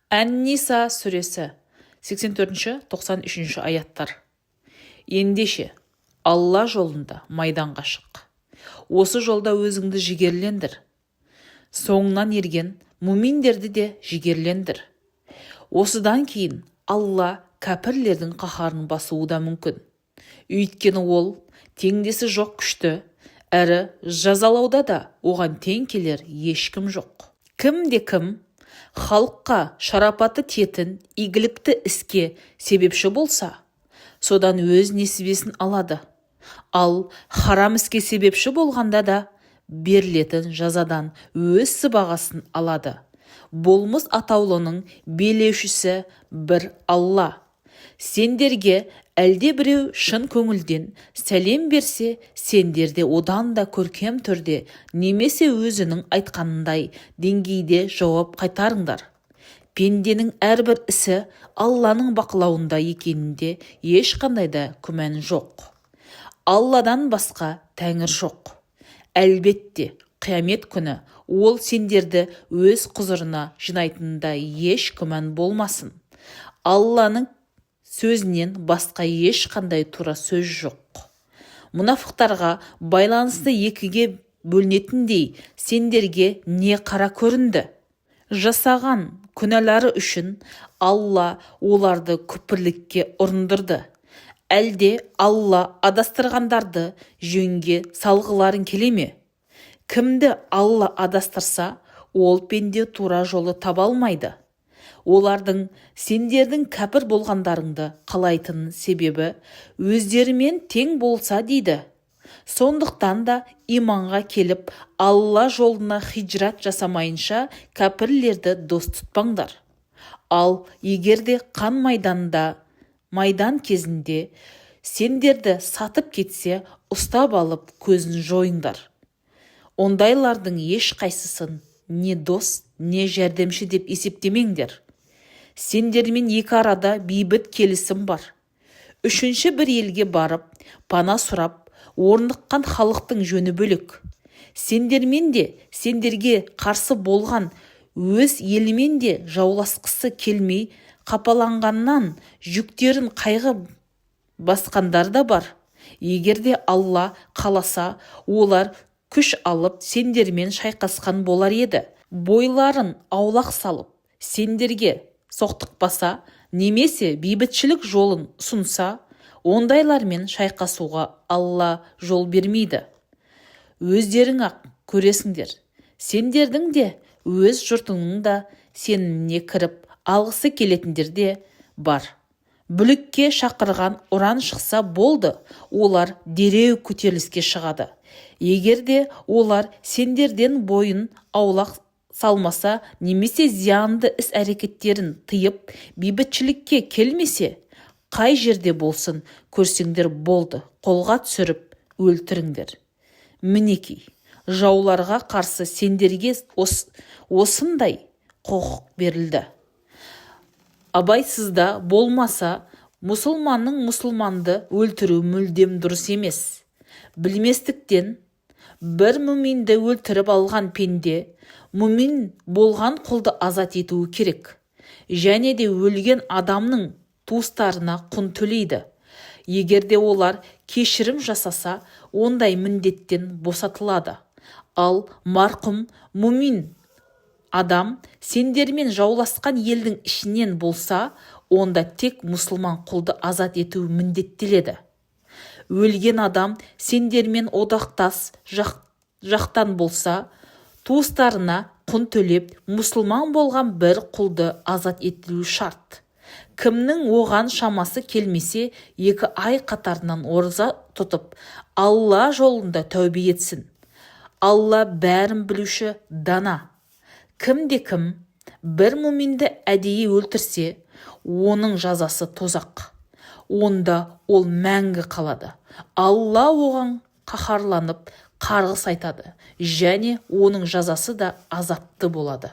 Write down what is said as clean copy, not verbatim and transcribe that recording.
Ән-Ниса сүресі, 84-93 аяттар. Ендеше, Алла жолында майданға шық. Осы жолда өзіңді жігерлендір. Соңынан ерген мүминдерді де жігерлендір. Осыдан кейін Алла кәпірлердің қаһарын басуы да мүмкін. Өйткені ол теңдесі жоқ күшті, әрі жазалауда да оған тең келер ешкім жоқ. Кімде-кім халыққа шарапаты тиетін игілікті іске себепші болса, содан өз несібесін алады. Ал харам іске себепші болғанда да берілетін жазадан өз сыбағасын алады. Болмыс атаулының билеушісі бір Алла. Сендерге әлде біреу шын көңілден сәлем берсе, сендер де одан да көркем түрде немесе өзінің айтқанындай деңгейде жауап қайтарыңдар. Пенденің әрбір ісі Алланың бақылауында екенінде ешқандай да күмән жоқ. Алладан басқа тәңір жоқ. Әлбетте, қиямет күні ол сендерді өз құзырына жинайтынында еш күмән болмасын. Алланың сөзінен басқа ешқандай тура сөз жоқ. Мұнафықтарға байланысты екіге бөлінетіндей сендерге не қара көрінді? Жасаған күнәлары үшін Алла оларды күпірлікке ұрындырды. Әлде Алла адастырғандарды жөнге салғыларың келе ме? Кімді Алла адастырса, ол пенде тура жолды таба алмайды. Олардың сендердің кәпір болғандарыңды қалайтын себебі өздерімен тең болса дейді. Сондықтан да иманға келіп, Алла жолына хижрат жасамайынша кәпірлерді дос тұтпаңдар. Ал егер де қан майданда майдан кезінде сендерді сатып кетсе, ұстап алып, көзін жойыңдар. Ондайлардың ешқайсысын не дос, не жәрдемші деп есептемеңдер. Сендермен екі арада бейбіт келісім бар. Үшінші бір елге барып, пана сұрап, орныққан халықтың жөні бөлек. Сендермен де, сендерге қарсы болған өз елімен де жауласқысы келмей қапаланғаннан жүктерін қайғы басқандар да бар. Егер де Алла қаласа, олар күш алып, сендермен шайқасқан болар еді. Бойларын аулақ салып, сендерге соқтықпаса немесе бейбітшілік жолын ұсынса, ондайлармен шайқасуға Алла жол бермейді. Өздерің-ақ көресіңдер, сендердің де, өз жұртыңның да сеніміне кіріп алғысы келетіндер де бар. Бүлікке шақырған ұран шықса болды, олар дереу көтеріліске шығады. Егер де олар сендерден бойын аулақ салмаса немесе зиянды іс-әрекеттерін тыйып, бейбітшілікке келмесе, қай жерде болсын көрсеңдер болды, қолға түсіріп өлтіріңдер. Мінекей, жауларға қарсы сендерге осындай құқық берілді. Абайсызда болмаса, мұсылманның мұсылманды өлтіруі мүлдем дұрыс емес. Білместіктен бір мүминді өлтіріп алған пенде мүмин болған құлды азат етуі керек және де өлген адамның туыстарына құн төлейді. Егер де олар кешірім жасаса, ондай міндеттен босатылады. Ал марқұм мүмин адам сендермен жауласқан елдің ішінен болса, онда тек мұсылман құлды азат ету міндеттеледі. Өлген адам сендермен одақтас жақтан болса, туыстарына құн төлеп, мұсылман болған бір құлды азат етілу шарт. Кімнің оған шамасы келмесе, 2 ай қатарынан ораза тұтып, Алла жолында тәубе етсін. Алла бәрін білуші, дана. Кімде-кім бір мүминді әдейі өлтірсе, оның жазасы тозақ. Онда ол мәңгі қалады. Алла оған қаһарланып, қарғыс айтады және оның жазасы да азапты болады.